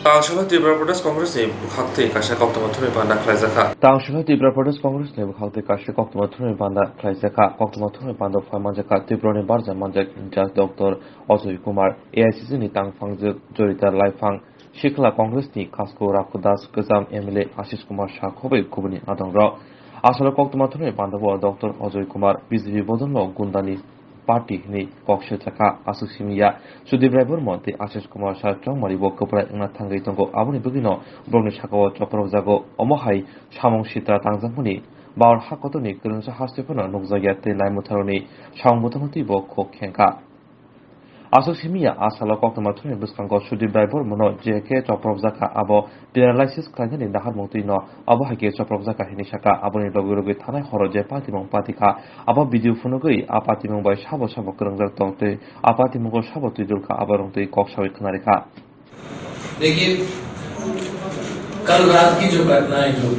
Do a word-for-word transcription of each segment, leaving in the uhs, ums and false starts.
Tangshalo Tripura Pradesh Congress ni bwkhaktwi kaisa koktwma thumwi panda khlaijakha. Tangshalo Tripura Pradesh Congress ni bwkhaktwi kaisa koktwma thumwi panda khlaijakha. Koktwma thumwi panda phai manjakha Tripura ni barja manjak Judge Doctor Ajoy Kumar, A I C C ni tangphangjwk Jorita Laiphang, Sikla Congress ni Kasko Rakho Das, Kwcham M L A Ashish Kumar Sakho bai kubuni adongrok. Asalo koktwma thumwi panda bo Doctor Ajoy Kumar B J P bodolno gundani party hinwi kok swijak kha. Aswk simi ya, Sudip Rai Borma tei Ashish Kumar Sar chongmari bo kwplai wngna thangwi tongo. Aboni bagwino borokni sakao chopropjago. Omo hai samung sitra tangjakmani bahor ha kotorni kwrwngsa haste phano nukjakya tei laimutharoni samung bwtangno twibo khok khengkha. Aswk simi ya, a salo koktwma thumni bwskango Sudip Rai Bormano je khe chopropjak kha, abo paralysis khlainani naharmung twi no abo hai khe chopropjak kha hinwi sakha. Aboni logi logi thanai horo je patimung pati kha, abo video phunugwi a patimung bai sabo sabo kwrwngjak tong twi a patimungo sabo twi dul kha, abo rwng twi kok sawi khwnari kha. देखिए, कल रात की जो घटना है, जो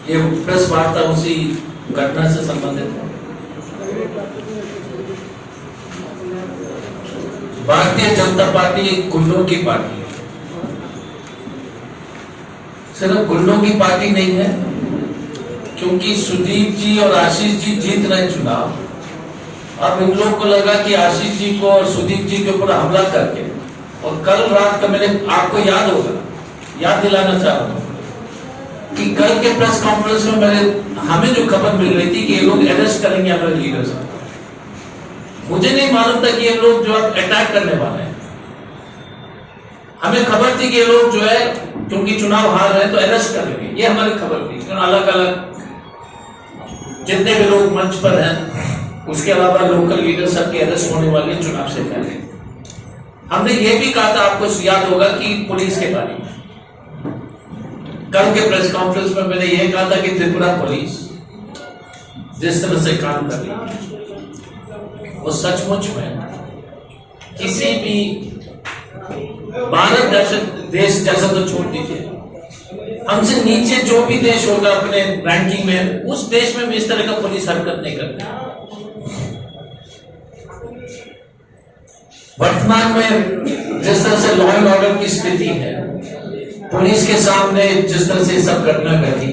ये प्रेस वार्ता उसी घटना से संबंधित है। भारतीय जनता पार्टी एक गुंडों की पार्टी है। सिर्फ गुंडों की पार्टी नहीं है, क्योंकि सुदीप जी और आशीष जी जीत रहे चुनाव। अब इन लोग को लगा कि आशीष जी को और सुदीप जी के ऊपर हमला करके, और कल रात का, मैंने, आपको याद होगा, याद दिलाना चाह रहा हूँ कि कल के प्रेस कॉन्फ्रेंस में मैंने, हमें जो खबर मिल रही थी कि ये लोग अरेस्ट करेंगे हमारे लीडर्स को। मुझे नहीं मालूम था कि ये लोग जो अब अटैक करने वाले हैं। हमें खबर थी कि ये लोग जो है, क्योंकि चुनाव हार रहे हैं, तो अरेस्ट करेंगे, ये हमारी खबर थी। क्यों, अलग अलग जितने भी लोग मंच पर हैं, उसके अलावा लोकल लीडर सब के अरेस्ट होने वाले हैं चुनाव से पहले। हमने ये भी कहा था, आपको याद होगा, कि पुलिस के बारे में कल के प्रेस कॉन्फ्रेंस में मैंने ये कहा था कि त्रिपुरा पुलिस जिस तरह से काम कर रही है, वो सचमुच में किसी भी भारत जैसे देश जैसा तो छोड़ दीजिए, हमसे नीचे जो भी देश होगा अपने रैंकिंग में, उस देश में भी इस तरह का पुलिस हरकत नहीं करती। वर्तमान में जिस तरह से लॉ एंड ऑर्डर की स्थिति है, पुलिस के सामने जिस तरह से ये सब घटना घटी,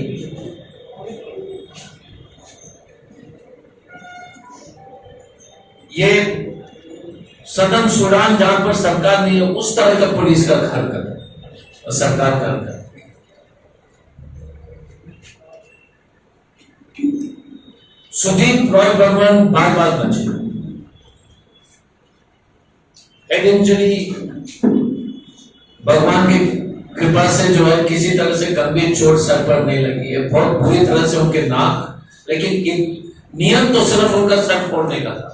ये सदन सुडान, जहां पर सरकार नहीं है, उस तरह का पुलिस का हरकत है, सरकार का हरकत। सुदीप रॉय बर्मन बार बार बचे। हेड इंजरी, भगवान की कृपा से जो है, किसी तरह से गंभीर चोट सर पर नहीं लगी है। बहुत बुरी तरह से उनके नाक, लेकिन इन-, नियम तो सिर्फ उनका सर फोड़ने का था,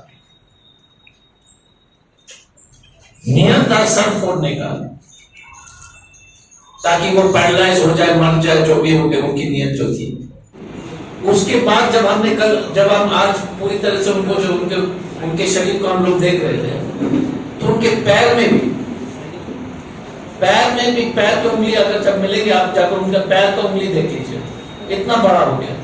नियम था सर फोड़ने का, ताकि वो पैरालाइज हो जाए, मर जाए, जो भी हो गए, उनकी नीयत जो थी। उसके बाद जब हमने कल, जब हम आज पूरी तरह से उनको, जो उनके, उनके शरीर को हम लोग देख रहे थे, तो उनके पैर में भी, पैर में भी, पैर की उंगली अगर जब मिलेगी, आप जाकर उनका पैर का उंगली देख लीजिए, इतना बड़ा हो गया।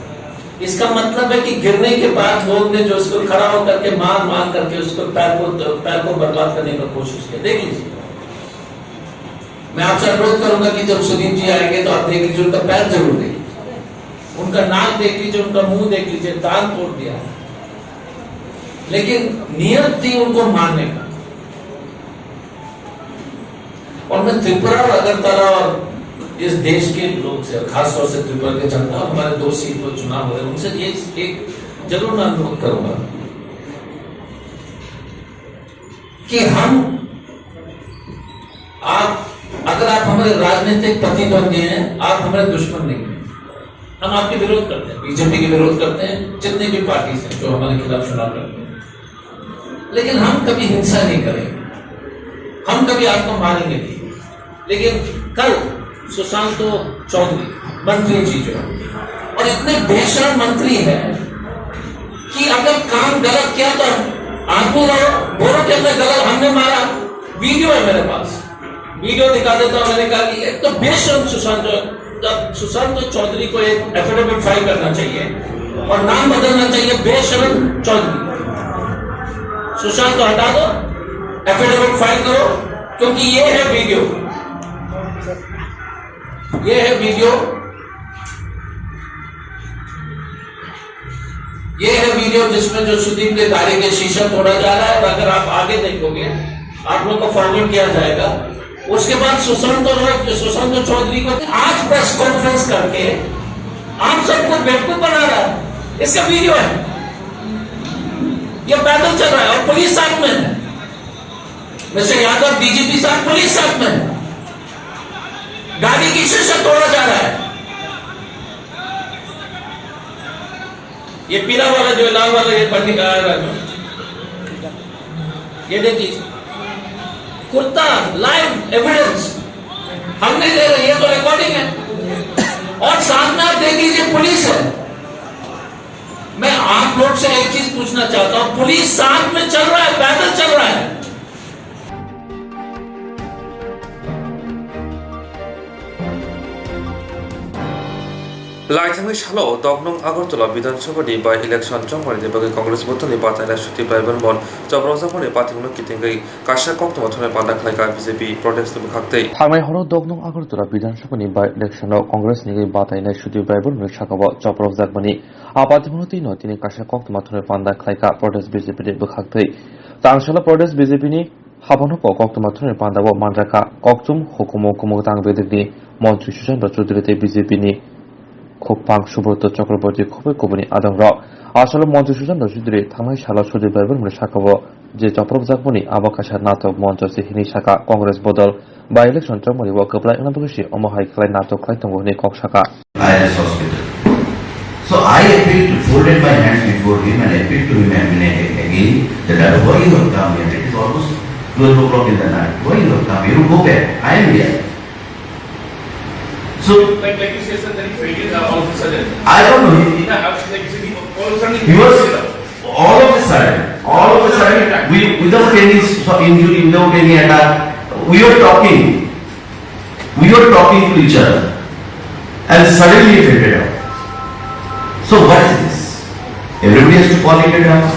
इसका मतलब है कि गिरने के बाद लोग ने जो उसको खड़ा होकर के मार, मार करके उसको पैर को, पैर को बर्बाद करने का कोशिश किया। देख लीजिए, मैं आपसे अनुरोध करूंगा कि जब सुदीप जी आएंगे तो आप देख लीजिए, उनका पैर जरूर देख लीजिए, उनका नाक देख लीजिए, उनका मुंह देख लीजिए, दांत तोड़ दिया है, लेकिन नियत थी उनको मारने का। और मैं त्रिपुरा और अगरतला और इस देश के लोग से, खासतौर से त्रिपुरा के जनता, हमारे दो सीट पर चुनाव हो रहे हैं, उनसे ये एक जरूर मैं अनुरोध करूंगा कि हम, आप, अगर आप हमारे राजनीतिक प्रतिद्वंदी हैं, आप हमारे दुश्मन नहीं हैं। हम आपके विरोध करते हैं, बीजेपी के विरोध करते हैं, जितने भी पार्टीज हैं जो हमारे खिलाफ चुनाव लड़ते हैं, लेकिन हम कभी हिंसा नहीं करेंगे, हम कभी आपको मारेंगे नहीं। लेकिन कल सुशांत चौधरी मंत्री जी जो है, और इतने बेशरम मंत्री हैं कि अगर काम गलत किया तो आदमी रहो, बोलो कि हमने गलत, हमने मारा, वीडियो है मेरे पास। वीडियो दिखा देता हूँ, मैंने कहा कि एक तो बेशरम सुशांत, जब सुशांत चौधरी को एक एफिडेविट फाइल करना चाहिए और नाम बदलना चाहिए बेशरम चौधरी। सुशांत को हटा दो, एफआईआर फाइल करो, क्योंकि ये है वीडियो, ये है वीडियो, ये है वीडियो जिसमें जो सुदीप के गाड़ी के शीशा तोड़ा जा रहा है। और अगर आप आगे देखोगे, आप लोग को फॉरवर्ड किया जाएगा। उसके बाद सुशांत और सुशांत चौधरी को आज प्रेस कॉन्फ्रेंस करके आप सबको बेवकूफ बना रहा है, इसका वीडियो है। ये पैदल चल रहा है और पुलिस साथ में है। मिस्टर यादव, डीजीपी साहब, पुलिस साथ में है। गाड़ी की शीशा तोड़ा जा रहा है। ये पीला वाला जो है, लाल वाला, ये पंडित आ रहा है, ये देखिए, कुर्ता, लाइव एविडेंस। हम नहीं दे रहे, ये तो रिकॉर्डिंग है। और सामने आप देख लीजिए, पुलिस है। मैं आप लोग से एक चीज पूछना चाहता हूँ, पुलिस साथ में चल रहा है, पैदल चल रहा है। Laithangni salo Dognong Agartala Bidhan Sabha ni by election chongmani bagwi Congress bodolni batainai Sudip Rai Barman chopropjakmani pathimungno kitingwi kaisa koktwma thumnai panda khlaikha B J P protest ni bwkhaktwi. Thangnai horo Dognong Agartala Bidhan Sabha ni by election o Congress ni batainai Sudip Rai Barman sakao chopropjakmani a pathimungno twi no tini kaisa koktwma thumnai panda khlaikha protest B J P ni bwkhaktwi. Tangsalo protest B J P ni Haphano kok koktwma thumnai panda o manjakha kokchum hukumu kumuk tang bedekni montri Sushanta Chudri tei B J P ni khukphang Subroto Chakraborty khoboi kubuni adongrok. Asalo montri Sushanta Chudri thangnai salo Sudip Rai Barmani sakao je chopropjakmani abo kaisa natok moncho se hinwi saka Congress bodol by election chongmani o kwplai wngna bagwi se omo hai khlai natok khlai tongo hinwi kok saka. I R S hospital. So I appealed, folded my hands before him and appealed to him again and again that, "Why you have come here? It is almost twelve o'clock in the night. Why you have come? You go back. I am here." So, like, like you said, sir, that he fainted, uh, all of a sudden. I don't know. He, he, No, I was like, he said he all of a sudden he was, all of a sudden, all of a sudden, we, without any s-, injury, without any attack, we were talking. We were talking to each other and suddenly he fainted out. So what is this? Everybody has to call it a drama.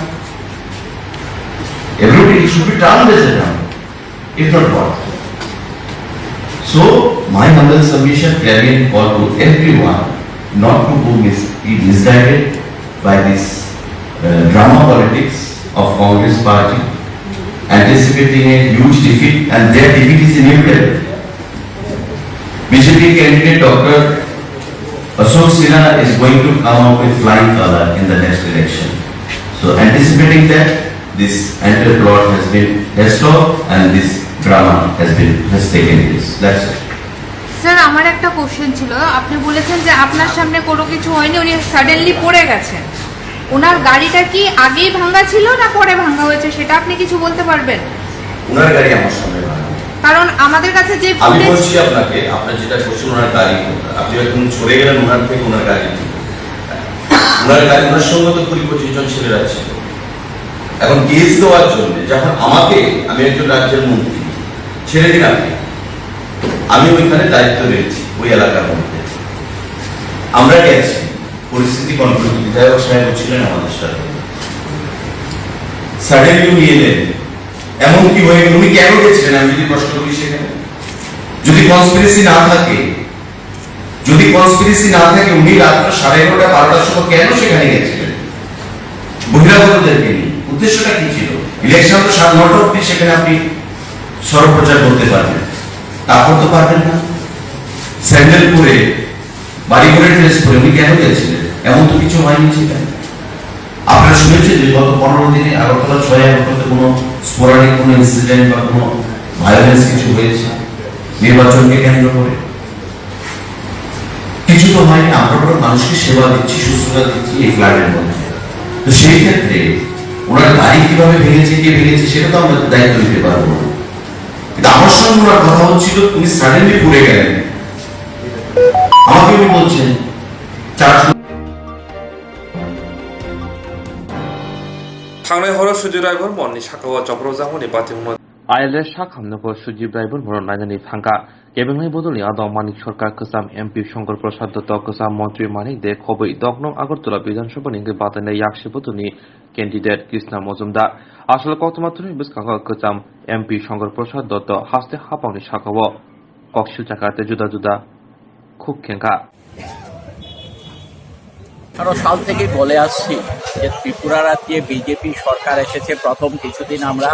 Everybody, it should be termed as a drama. If not what? So my humble submission, clarion call to everyone not to go mis-, be misguided by this, uh, drama politics of Congress party, anticipating a huge defeat, and their defeat is inevitable. B J P candidate Doctor Ashok Sinha is going to come out with flying color in the next election. So anticipating that, this entire plot has been hatched off and this drama has been, has taken place. That's all. Sir, আমার একটা কোশ্চেন ছিল। আপনি বলেছেন যে আপনার সামনে কোনো কিছু হয়নি, উনি সাডেনলি পড়ে গেছেন। ওনার গাড়িটা কি আগেই ভাঙা ছিল না পরে ভাঙা হয়েছে, সেটা আপনি কিছু বলতে পারবেন? ওনার গাড়ি আমার সামনে ভাঙা। কারণ আমাদের কাছে যে আমি ফুটেজ বলছি আপনাকে, আপনার যেটা কোশ্চেন, ওনার গাড়ি, আপনি একদম সরে গেলেন ওনার থেকে, ওনার গাড়ি। ওনার গাড়ি, ওনার সঙ্গে তো কুড়ি পঁচিশ জন ছেলেরা ছিল। এখন কেস দেওয়ার জন্য যখন আমাকে, আমি একজন রাজ্যের মন্ত্রী, ছেড়ে দিন আপনি, আমি ওইখানে দায়িত্ব রয়েছি ওই এলাকার মধ্যে। আমরা গেছি, পরিস্থিতি কন্ট্রোল, বিধায়ক সাহেব ছিলেন আমাদের সাথে। সাডেনলি উনি এলেন, এমন কি হয়ে গেল? উনি কেন গেছিলেন? আমি যদি প্রশ্ন করি সেখানে, যদি কনস্পিরেসি না থাকে, যদি কনস্পিরেসি না থাকে, উনি রাত্র সাড়ে এগারোটা বারোটার সময় কেন সেখানে গেছিলেন? বহিরাগতদেরকে নিয়ে উদ্দেশ্যটা কি ছিল? ইলেকশন তো সাড়ে নটা অব্দি সেখানে আপনি স্বরপ্রচার করতে পারবেন, তারপর তো পারবেন না। স্যান্ডেল পরে, বাড়ি করে ড্রেস পরে উনি কেন গেছিলেন? এমন তো কিছু হয়নি সেখানে। আপনারা শুনেছেন যে গত পনেরো দিনে আগরতলা ছয় আগরতলাতে কোনো স্পোরাডিক কোনো ইনসিডেন্ট বা কোনো ভায়োলেন্স কিছু হয়েছে নির্বাচনকে কেন্দ্র করে? কিছু তো হয়নি। আমরা বরং মানুষকে সেবা দিচ্ছি, শুশ্রূষা দিচ্ছি এই ফ্ল্যাটের মধ্যে। তো সেই ক্ষেত্রে ওনার গাড়ি কিভাবে ভেঙেছে, কে ভেঙেছে, সেটা তো আমরা দায়িত্ব নিতে পারবো না। কিন্তু আমার সঙ্গে ওনার কথা হচ্ছিল, উনি সাডেনলি পড়ে গেলেন। আমাকে উনি বলছেন, charge Thangnai horo Sudip Rai Barmani sakao chopropjakmani patimungno I L S sakhamno bo Sudip Rai Barmano nainani thangkha. Kebengnaini bodolni adong Manik Sarkar, kwcham M P Shankar Prasad Dutta, kwcham montri Manik De, khobwi doknong Agartala Bidhan Sabhani wngwi batainai yakse bodolni candidate Krishna Majumdar. Asol koktwma thwngwi bwskango kwcham M P Shankar Prasad Dutta haste haphangni sakao kok silchakha tei juda juda khuk khengkha. আঠারো সাল থেকে বলে আসছি যে ত্রিপুরা রাজ্যে বিজেপি সরকার এসেছে, প্রথম কিছুদিন আমরা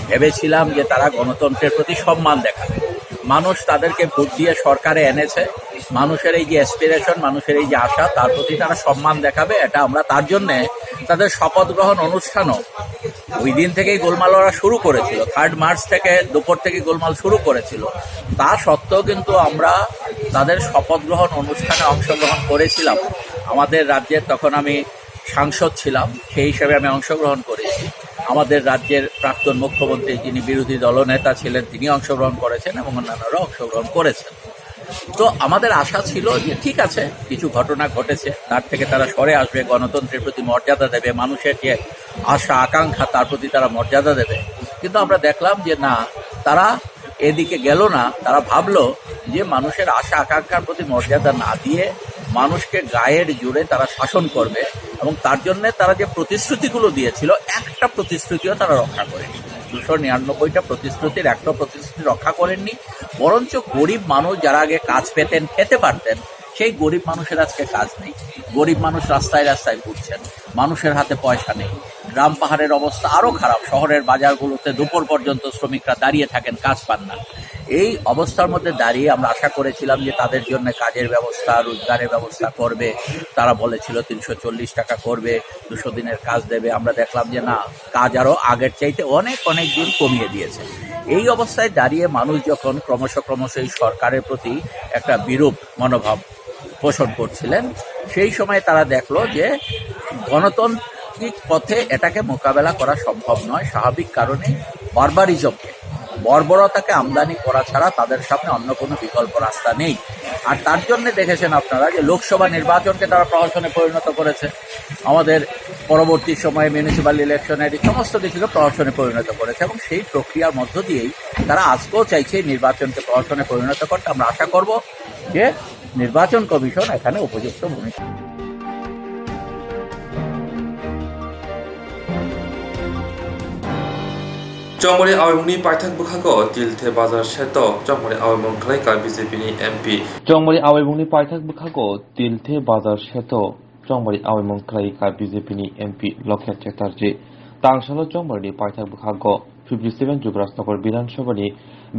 ভেবেছিলাম যে তারা গণতন্ত্রের প্রতি সম্মান দেখাবে, মানুষ তাদেরকে ভোট দিয়ে সরকারে এনেছে, মানুষের এই যে অ্যাসপিরেশন, মানুষের এই যে আশা, তার প্রতি তারা সম্মান দেখাবে, এটা আমরা তার জন্য তাদের শপথ গ্রহণ অনুষ্ঠানও ওই দিন থেকেই গোলমাল ওরা শুরু করেছিল, থার্ড মার্চ থেকে দুপুর থেকে গোলমাল শুরু করেছিল। তা সত্ত্বেও কিন্তু আমরা তাদের শপথ গ্রহণ অনুষ্ঠানে অংশগ্রহণ করেছিলাম। আমাদের রাজ্যের তখন আমি সাংসদ ছিলাম, সেই হিসাবে আমি অংশগ্রহণ করেছি। আমাদের রাজ্যের প্রাক্তন মুখ্যমন্ত্রী, যিনি বিরোধী দলনেতা ছিলেন, তিনি অংশগ্রহণ করেছেন এবং অন্যান্যরা অংশগ্রহণ করেছেন। তো আমাদের আশা ছিল যে ঠিক আছে, কিছু ঘটনা ঘটেছে, তার থেকে তারা সরে আসবে, গণতন্ত্রের প্রতি মর্যাদা দেবে, মানুষের যে আশা আকাঙ্ক্ষা তার প্রতি তারা মর্যাদা দেবে। কিন্তু আমরা দেখলাম যে না, তারা এদিকে গেল না। তারা ভাবলো যে মানুষের আশা আকাঙ্ক্ষার প্রতি মর্যাদা না দিয়ে মানুষকে গায়ের জোরে তারা শাসন করবে এবং তার জন্য তারা যে প্রতিশ্রুতিগুলো দিয়েছিল, একটা প্রতিশ্রুতিও তারা রক্ষা করেনি। দুশো নিরানব্বইটা প্রতিশ্রুতির একটা প্রতিশ্রুতি রক্ষা করেননি, বরঞ্চ গরিব মানুষ যারা আগে কাজ পেতেন, খেতে পারতেন, সেই গরিব মানুষের আজকে কাজ নেই। গরিব মানুষ রাস্তায় রাস্তায় ঘুরছেন, মানুষের হাতে পয়সা নেই। গ্রাম পাহাড়ের অবস্থা আরো খারাপ, শহরের বাজারগুলোতে দুপুর পর্যন্ত শ্রমিকরা দাঁড়িয়ে থাকেন, কাজ পান না। এই অবস্থার মধ্যে দাঁড়িয়ে আমরা আশা করেছিলাম যে তাদের জন্য কাজের ব্যবস্থা, রোজগারের ব্যবস্থা করবে। তারা বলেছিল তিনশো চল্লিশ টাকা করবে, দুশো দিনের কাজ দেবে। আমরা দেখলাম যে না, কাজ আরো আগের চাইতে অনেক অনেক দিন কমিয়ে দিয়েছে। এই অবস্থায় দাঁড়িয়ে মানুষ যখন ক্রমশ ক্রমশ এই সরকারের প্রতি একটা বিরূপ মনোভাব পোষণ করছিলেন, সেই সময় তারা দেখলো যে গণতান্ত্রিক পথে এটাকে মোকাবেলা করা সম্ভব নয়। স্বাভাবিক কারণে বারবারিজমকে, বর্বরতাকে আমদানি করা ছাড়া তাদের সামনে অন্য কোনো বিকল্প রাস্তা নেই। আর তার জন্য দেখেছেন আপনারা যে লোকসভা নির্বাচনকে তারা প্রহসনে পরিণত করেছে, আমাদের পরবর্তী সময়ে মিউনিসিপ্যাল ইলেকশনের এই সমস্ত কিছুকে প্রহসনে পরিণত করেছে এবং সেই প্রক্রিয়ার মধ্য দিয়েই তারা আজকেও চাইছে এই নির্বাচনকে প্রহসনে পরিণত করতে। আমরা আশা করব যে নির্বাচন কমিশন এখানে উপযুক্ত ভূমিকা। Chongmari awaimungni paithak bwkhago Tilthe Bazar Seto chongmari awaimung khlaikha B J P ni M P. Chongmari awaimungni paithak bwkhago Tilthe Bazar Seto chongmari awaimung khlaikha B J P ni M P Lokhet Chatterjee. Tangsalo chongmarini paithak bwkhago fifty seven Jubrajnagar Bidhan Sabhani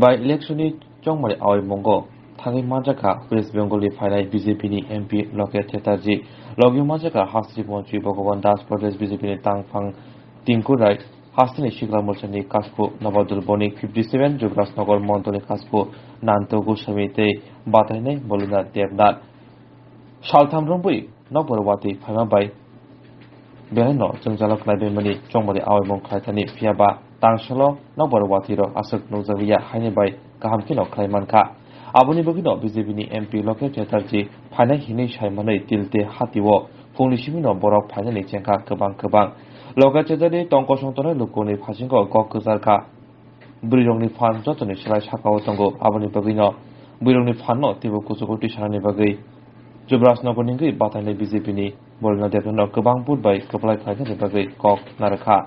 by election ni chongmari awaimungo thangwi manjakha West Bengal ni phainai B J P ni M P Lokhet Chatterjee, logwi manjakha hasteni montri Bhagavan Das, Pradesh B J P ni tangphang Tinku Rai, hasteni sikla morsani kasku Nabadul Bonik, fifty seven Jubrajnagar mondolni kasku Nanto Goswami tei batainai Bolina Debnath. Saltham romwi nokbar watwi phaima bai belaino jwngjalo khlaibaimani chongmari awaimung khlaithani, phiyaba tangsalo nokbar watwirok aswk nukjakliya haini bai kaham kheno khlai mankha. Aboni bagwino B J P ni M P Lokhet Chatterjee phainai hinwi saimanwi Tilthe hatio phungni simino borok phainani chengkha kwbang kwbang. Lokhet Chatterjee tongkosong tongnai lukuni phasingo kok kwcharkha. Bwrwirokni phan jotoni slai sakao tongo, aboni bagwino bwrwirokni phanno teibo kuchugo twi sanani bagwi Jubrajnagar ni wngwi batainai B J P ni Bolina Debnath no kwbang vote bai kwplai khlainani bagwi kok narwkha.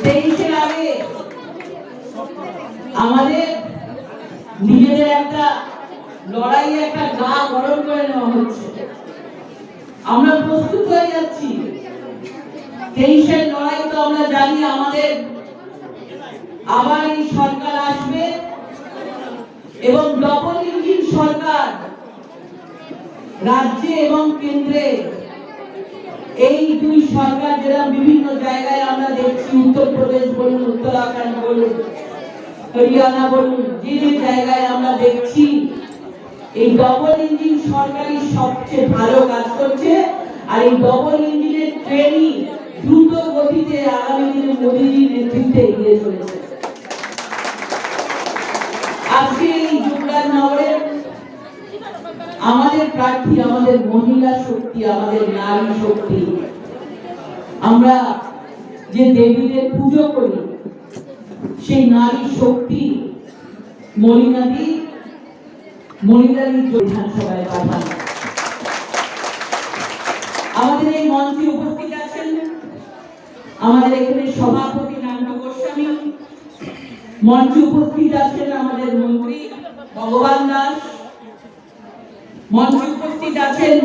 তেইশের আগে আমাদের নিজেদের একটা লড়াইয়ে একটা গা গরম করে নেওয়া হচ্ছে। আমরা প্রস্তুত হয়ে যাচ্ছি। তেইশের লড়াই তো আমরা জানি, আমাদের আবার এই সরকার আসবে এবং ডবল ইঞ্জিন সরকার রাজ্যে এবং কেন্দ্রে। এই দুই সরকার যেরকম বিভিন্ন জায়গায় আমরা দেখছি, উত্তরপ্রদেশ বলুন, উত্তরাখণ্ড বলুন, হরিয়ানা বলুন, যে যে জায়গায় আমরা দেখছি এই ডবল ইঞ্জিন সরকারই সবচেয়ে ভালো কাজ করছে। আর এই ডবল ইঞ্জিনের ট্রেনই দ্রুত গতিতে আগামী দিনে মোদীজির নেতৃত্বে এগিয়ে চলেছে। আজকে এই যুবরাজনগরের আমাদের প্রার্থী, আমাদের মহিলা শক্তি, আমাদের নারী শক্তি, আমরা যে দেবীদের পুজো করি, সেই নারী শক্তি মলিনাদি, মলিনাদি বিধানসভায় পাঠান। আমাদের এই মঞ্চে উপস্থিত আছেন আমাদের এখানে সভাপতি নান্টু গোস্বামী, মঞ্চে উপস্থিত আছেন আমাদের মন্ত্রী ভগবান দাস, মঞ্চে উপস্থিত আছেন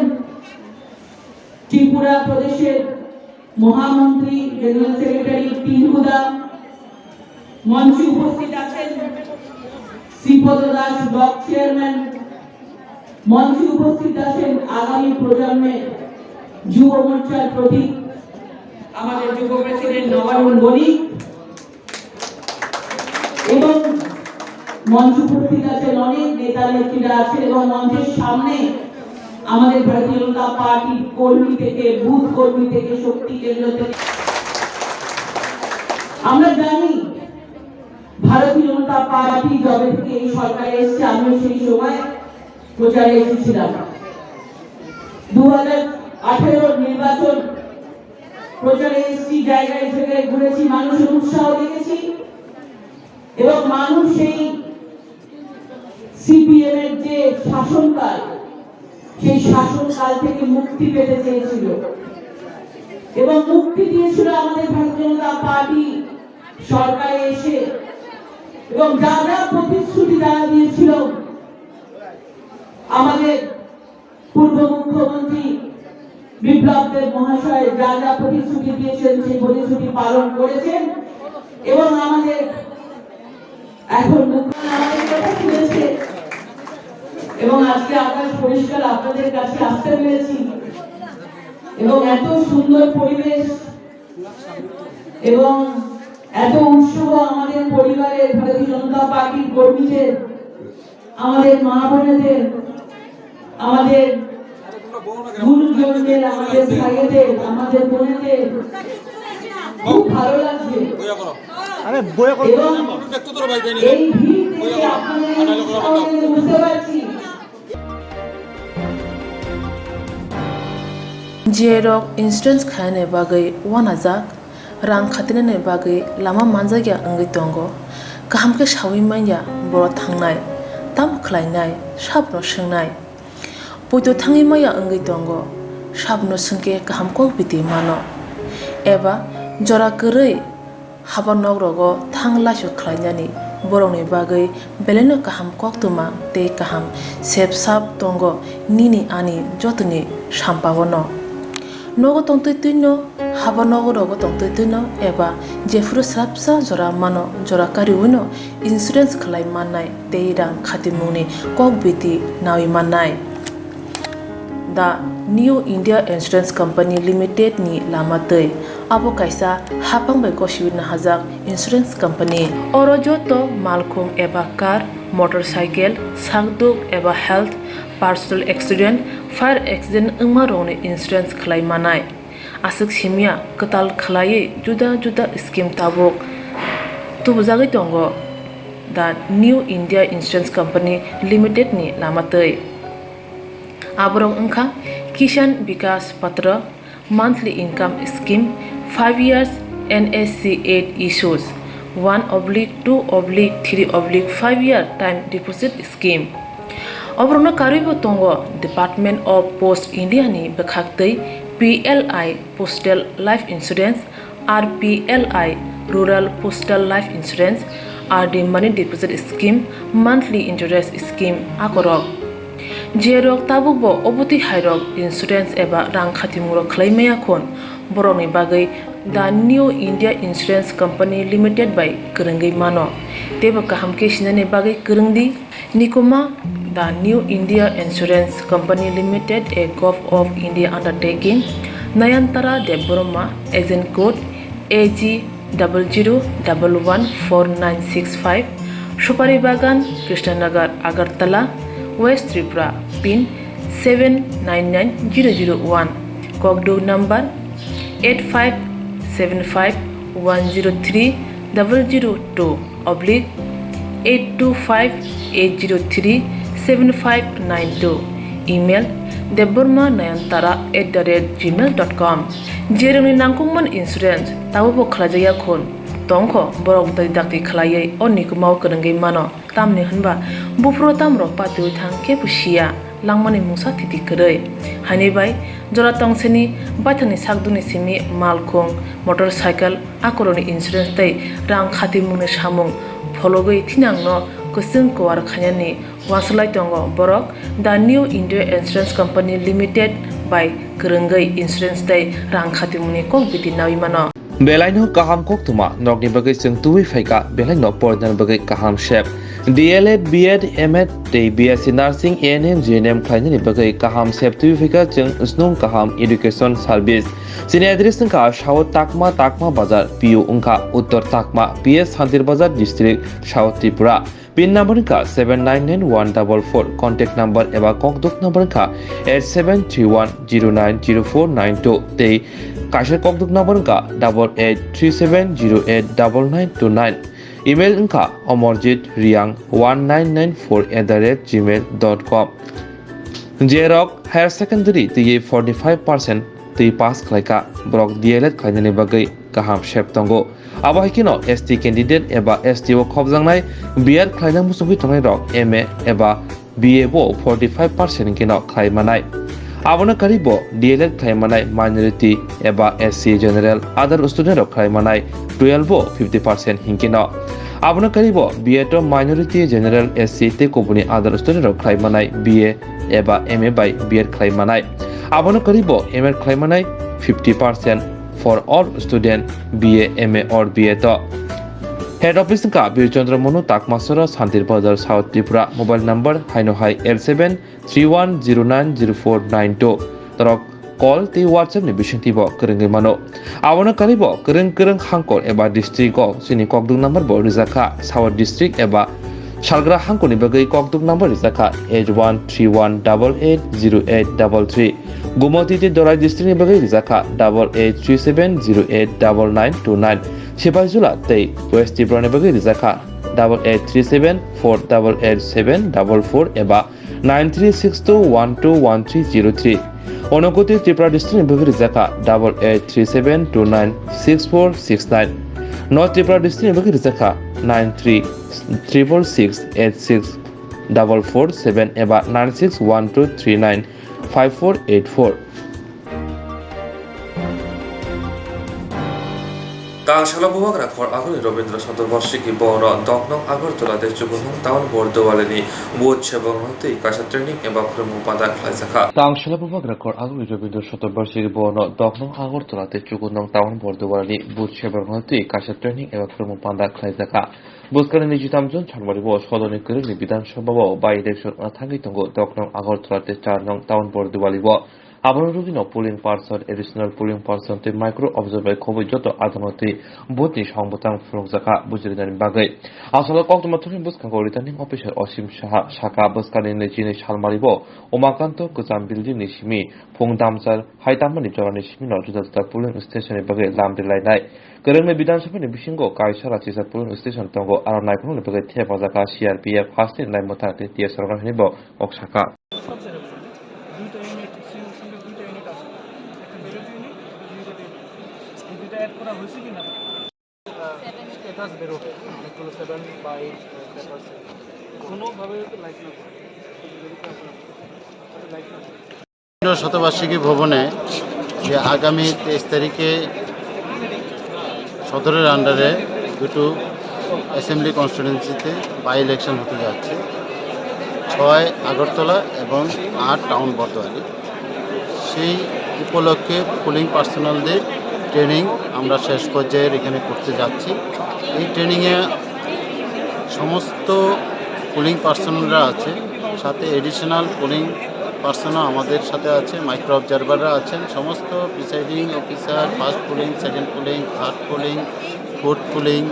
ত্রিপুরা প্রদেশের মহামন্ত্রী, জেনারেল সেক্রেটারি টিঙ্কু দা, মঞ্চে উপস্থিত আছেন শ্রীপদ দাস, ব্লক চেয়ারম্যান, মঞ্চে উপস্থিত আছেন আগামী প্রজন্মের যুব মোর্চার প্রতীক, আমাদের যুব প্রেসিডেন্ট নবারুণ বণিক, এবং মঞ্চে উপস্থিত আছেন অনেক নেতা নেত্রীরা আছেন, এবং মঞ্চের সামনে আমাদের ভারতীয় জনতা পার্টির কর্মী থেকে, বুথ কর্মী থেকে, শক্তি কেন্দ্র থেকে। আমরা জানি ভারতীয় জনতা পার্টি যবে থেকে এই সরকারে এসছে, আমিও সেই সময় প্রচারে এসেছিলাম। দু হাজার আঠারো নির্বাচন প্রচারে এসছি, জায়গায় জায়গায় ঘুরেছি, মানুষের উৎসাহ দেখেছি এবং মানুষ সেই সিপিএম এর যে শাসনকাল, সেই শাসনকাল থেকে মুক্তি পেতে চেয়েছিল এবং মুক্তি দিয়েছিল আমাদের ভারতীয় জনতা পার্টি সরকারে এসে। এবং যা যা প্রতিশ্রুতি তারা দিয়েছিল, আমাদের পূর্ব মুখ্যমন্ত্রী বিপ্লব দেব মহাশয় যা যা প্রতিশ্রুতি দিয়েছেন, সেই প্রতিশ্রুতি পালন করেছেন। এবং আমাদের এখন মুখ্যমন্ত্রী আমাদের কথা শুনেছে এবং আজকে আকাশ পরিষ্কার, আপনাদের কাছে আসতে পেরেছি এবং এত সুন্দর পরিবেশ এবং এত উৎসাহ আমাদের পরিবারের, ভারতীয় জনতা পার্টির কর্মীদের, আমাদের মা বোনেদের, আমাদের গুরুজনদের, আমাদের ভাইদের, আমাদের বোনেদের খুব ভালো লাগছে। আরে বয়া করো। এবং এই ভিড় দেখে আপনাদের এই উৎসাহ দেখে বুঝতে পারছি। J rok insurance khainani bagwi uanajak, rang khatinani bagwi lama manjakya wngwi tongo. Kaham khe saui manya borok thangnai, tamo khlainai, sabono swngnai. Poito thangwi maya wngwi tongo, sabono swngkhe kaham kok biti mano. Eba jora kwrwi haba nok rogo thang laisu khlainani borokni bagwi belaino kaham koktwma tei kaham sep sap tongo nini ani jotoni sampaono. Nogo tongtwi twino, haba nogo rogo tongtwi twino eba jephuru swrapsa jora mano, jora kariwino insurance khlai mannai tei rang khatimungni kok biti naui mannai. The New India Insurance Company Limited ni lama twi. Abo kaisa haphang bai gosiwi nahajak insurance company. Oro joto malkhung eba car, motorcycle, sakduk eba health, personal accident, fire accident wngma rokni insurance khlai manai. Aswk simya kwtal khlaiwi juda juda scheme tabuk tubujagwi tongo the New India Insurance Company Limited ni lama twi. Aborok wngkha Kisan Vikas Patra, monthly income scheme, five years N S C eight issues, one oblique two oblique three oblique five year time deposit scheme. Oborokno karwibo tongo Department of Post India ni bwkhak twi P L I Postal Life Insurance, R P L I Rural Postal Life Insurance, R D Money Deposit Scheme, Monthly Interest Scheme akorok. Jerok tabukbo obotwi hairok insurance eba rang khatimungrok khlai maya khon, borokni bagwi The New India Insurance Company Limited bai kwrwngwi mano. Teibo kaham khe sinani bagwi kwrwng di. Nikuma, The New India Insurance Company Limited, a Govt of India undertaking, Nayantara Debbarma, agent code A G double zero double one four nine six five, Supari Bagan, Krishnanagar, Agartala, West Tripura, pin seven nine nine zero zero one, kokduk number eight five seven five one zero three double zero two oblique eight two five eight zero three seven five nine two, email debbarma nayantara at the rate gmail dot com. Jerokni nangkukmani insurance tabukbo khlaijakya khun tongkho, borok dakti dakti khlaiwi o nikumao kwrwngwi mano. Tamni hwnba buphuru tamrok patiwi thang kebo siya, langmani mungsa thiti kwrwi. Haini bai jora tongsini baithangni sakduni simi malkhung, motorcycle, akorokni insurance tei rang khatimungni samung phologwi thinangno kwchwng kuar khainani uansuk lai tongo borok. The New India Insurance Company Limited bai kwrwngwi insurance tei rang khatimungni kok biti naui mano. Belaino kaham koktwma, norokni bagwi chwng tubui phaikha, belaino porinani bagwi kaham sep. D L Ed, B Ed, M Ed tei B S C Nursing, A N M, G N M khlainani bagwi kaham sep tubui phaikha chwng snung kaham education service. Chini address wngkha South Takma, Takma Bazar, P O wngkha Uttor Takma, P S Santir Bazar District, South Tripura. Pin number wngkha seven nine nine one double four, contact number eba kokduk number wngkha eight seven three one zero nine zero four nine two tei kaisa kokduk number wngkha double eight three seven zero eight double nine two nine. Email wngkha omorjit riang one nine nine four at the rate gmail dot com. Jerok higher secondary twi forty five percent twi pass khlaikha, borok D L Ed khlainani bagwi kaham sep tongo. Abo hai kheno S T candidate eba S T o khopjaknai B Ed khlaina muchungwi tongnairok M A eba B A bo forty five percent hinkhe no khlai manai. Abono karwi bo D L Ed khlai manai minority eba S C general other student rok khlai manai twelve bo fifty percent hinkhe no. Abono karwi bo B Ed o minority general S C tei kubuni other student rok khlai manai B A eba M A bai B Ed khlai manai. Abono karwi bo M Ed khlai manai fifty percent for all student B A, M A or B Ed o. Head office wngkha Bir Chandra Manu, Takmasora, Santir Bazar, South Tripura. Mobile number haino hai eight seven three one zero nine zero four nine two. Norok call tei WhatsApp ni bisingtwi bo kwrwngwi mano. Abono karwi bo kwrwng kwrwng hangkor eba district o chini kokduk number bo rijak kha, South District eba Salgra hangkoni bagwi kokduk number rijak kha eight one three one double eight zero eight double three. Gumoti tei Dorai district ni bagwi rijak kha double eight three seven zero eight double nine two nine. Sipaijula tei West Tripura ni bagwi rijak kha double eight three seven four double eight seven double four eba nine three six two one two one three zero three. Unakoti Tripura district ni bagwi rijak kha double eight three seven two nine six four six nine. North Tripura district ni bagwi rijak kha nine three triple six eight six double four seven eba nine six one two three nine five four eight four. Tangsala Bubagra Khor Aguli Rabindra Sator Barshiki Bhavan o Doknong Agartala tei Chukunong Town Borduwali ni Booth Sebok no twi kaisa training eba phwrwngmung panda khlaijakha. Tangsala Bubagra Khor Aguli Rabindra Sator Barshiki Bhavan o Doknong Agartala tei Chukunong Town Borduwali ni Booth Sebok no twi kaisa training eba phwrwngmung panda khlaijakha. Bwskangni naijitam jon Salmari o sodorni kwrwngni Bidhan Sabha o by election wngna thangwi tongo Doknong Agartala tei Char nong Town Borduwali o. Abono rwgwino polling person, additional polling person tei micro observer bai khobwi joto adongo twi booth ni song bwtang phunukjakha bujrinani bagwi. Aswk koktwma thani bwskango returning officer Osim Saha sakha bwskangni naichini Salmari o Umakanto kwcham building ni simi phung damchar hai tammani jorani simi no juda juda polling station ni bagwi lam rilainai. Kwrwngni Bidhan Sabha ni bisingo kaisa rachisa polling station tongo, aro naikolni bagwi thepajakha C R P F, hasteni lai mwthang tei T S R O hinwi bo kok sakha. সব সেরকম। দুইটা unit, single single দুইটা ইউনিট আছে। একটা বেরোতে ইউনিট, দুইটা বেরোতে ইউনিট। এই দুইটা অ্যাড করা হয়েছে কি না? স্ট্যাটাস বেরোবে, অনেকগুলো সেভেন বা এইট পেপার সেভেন। কোনোভাবে তো লাইট না পড়ে। লাইট না পড়ে। শতবার্ষিকী ভবনে যে আগামী তেইশ তারিখে সদরের আন্ডারে দুটো অ্যাসেম্বলি কনস্টিটিউয়েন্সিতে বাই ইলেকশন হতে যাচ্ছে, ছয় আগরতলা এবং আট টাউন বর্দোয়ালি। সেই উপলক্ষে পোলিং পার্সোনালদের ট্রেনিং আমরা শেষ পর্যায়ের এখানে করতে যাচ্ছি। এই ট্রেনিংয়ে সমস্ত পোলিং পার্সোনালরা আছে, সাথে এডিশনাল পোলিং পার্সনও আমাদের সাথে আছে, মাইক্রো অবজারভাররা আছেন, সমস্ত presiding officer, first polling, second polling, third polling, fourth polling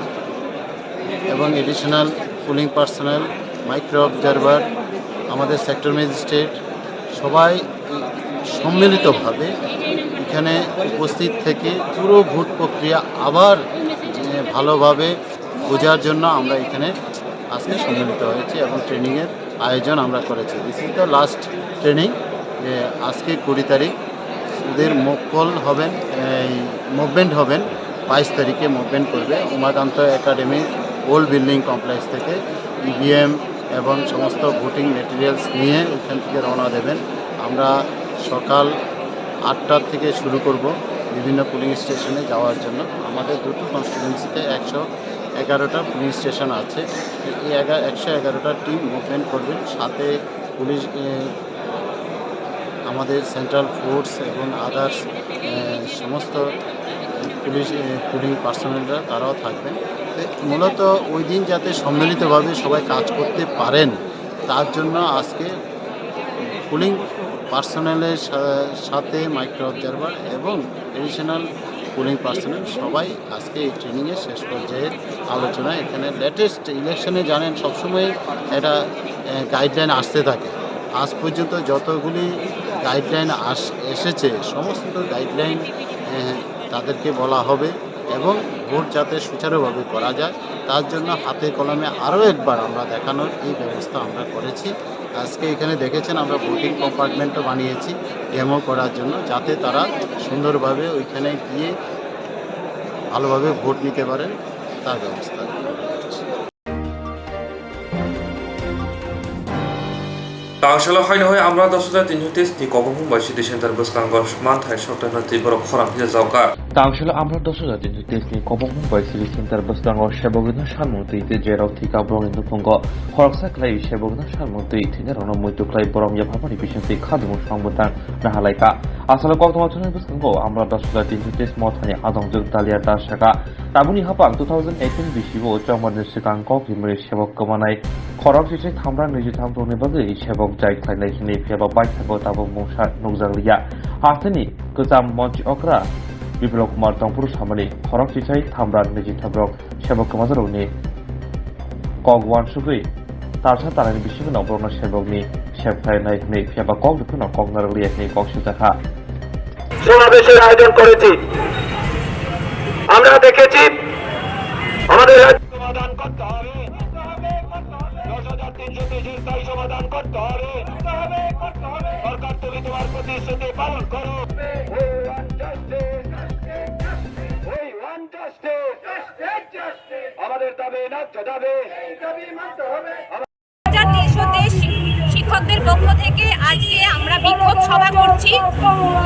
এবং additional polling personnel, micro observer, আমাদের সেক্টর ম্যাজিস্ট্রেট, সবাই সম্মিলিতভাবে এখানে উপস্থিত থেকে পুরো ভোট প্রক্রিয়া আবার, এ, ভালোভাবে বোঝার জন্য আমরা এখানে আজকে সম্মিলিত হয়েছি এবং ট্রেনিংয়ের আয়োজন আমরা করেছি। This is the last training। যে আজকে কুড়ি তারিখ ওদের মোকল হবেন, এই মুভমেন্ট হবেন, বাইশ তারিখে মুভমেন্ট করবে Umakanta academy old building complex থেকে। ইভিএম এবং সমস্ত ভোটিং মেটেরিয়ালস নিয়ে এখান থেকে রওনা দেবেন। আমরা সকাল আটটার থেকে শুরু করব বিভিন্ন পোলিং স্টেশনে যাওয়ার জন্য। আমাদের দুটো কনস্টিটিউয়েন্সিতে একশো এগারোটা পোলিং স্টেশন আছে। এই এগা-, একশো এগারোটা টিম মুভমেন্ট করবেন, সাথে পুলিশ, এ, আমাদের সেন্ট্রাল ফোর্স এবং আদার্স, এ, সমস্ত পুলিশ, এ, পুলিং পার্সোনেলরা তারাও থাকবেন। তো মূলত ওই দিন যাতে সম্মিলিতভাবে সবাই কাজ করতে পারেন, তার জন্য আজকে পুলিং পার্সোনেলের সা-, সাথে মাইক্রো অবজারভার এবং এডিশনাল পুলিং পার্সোনেল সবাই আজকে এই ট্রেনিংয়ের শেষ পর্যায়ে আলোচনা। এখানে লেটেস্ট ইলেকশনে জানেন সবসময় একটা, এ, গাইডলাইন আসতে থাকে। আজ পর্যন্ত যতগুলি গাইডলাইন আস-, এসেছে, সমস্ত গাইডলাইন, এ, তাদেরকে বলা হবে এবং ভোট যাতে সুচারুভাবে করা যায়, তার জন্য হাতে কলমে আরও একবার আমরা দেখানোর এই ব্যবস্থা আমরা করেছি। আজকে এখানে দেখেছেন, আমরা ভোটিং কম্পার্টমেন্টও বানিয়েছি ডেমো করার জন্য, যাতে তারা সুন্দরভাবে ওইখানে গিয়ে ভালোভাবে ভোট নিতে পারেন, তার ব্যবস্থা আমরা করছি। Tangshalo haino hai amra dos hajar tinso teis ni kobong bai city center bwskango manthai sotoi no twi borok khorang hwnjak jaokha. Tangshalo amra dos hajar tinso teis ni kobong bai city center bwskango sebok no salmung twi tei jerok thika borok ni nukhungo khoroksa khlai sebok no salmung twi thwina rok no muitu khlai borok yapharmani bising twi khadumung swng bwtang nahalaikha. Asalo koktwma thwnai bwskango amra dos hajar tinso teis mothani adongjwk Dalia Das sakha. Tabukni haphang two thousand eighteen bisi o chongmarni swkang kok rimani sebok kwmanai khorok chichai thamra niji tham rokni bagwi sebok jai khlainai hwnwi phiyaba baithangbo tabuk mungsa nukjakliya. Hasteni kwcham monchi okra Biplab Kumar Tongphuru samani khorok chichai thamra niji tham rok sebok kwmajarokni kok uansugwi talsa talani bisingo borokno sebokni sep khlainai hwnwi phiyaba kok rwphano kok narwkliya hwnwi kok swijak kha. সমাবেশের আয়োজন করেছি। আমরা দেখেছি আমাদের রাজ্য সমাধান করতে হবে। দশ হাজার তিনশো তেইশের স্থায়ী সমাধান করতে হবে। সরকার, তুমি তোমার প্রতিশ্রুতি পালন করো। We want justice. We want justice. আমাদের দাবি ন্যায্য দাবি। হাজার তিনশো তেইশ শিক্ষকদের পক্ষ থেকে আজকে আমরা বিক্ষোভ সভা করছি,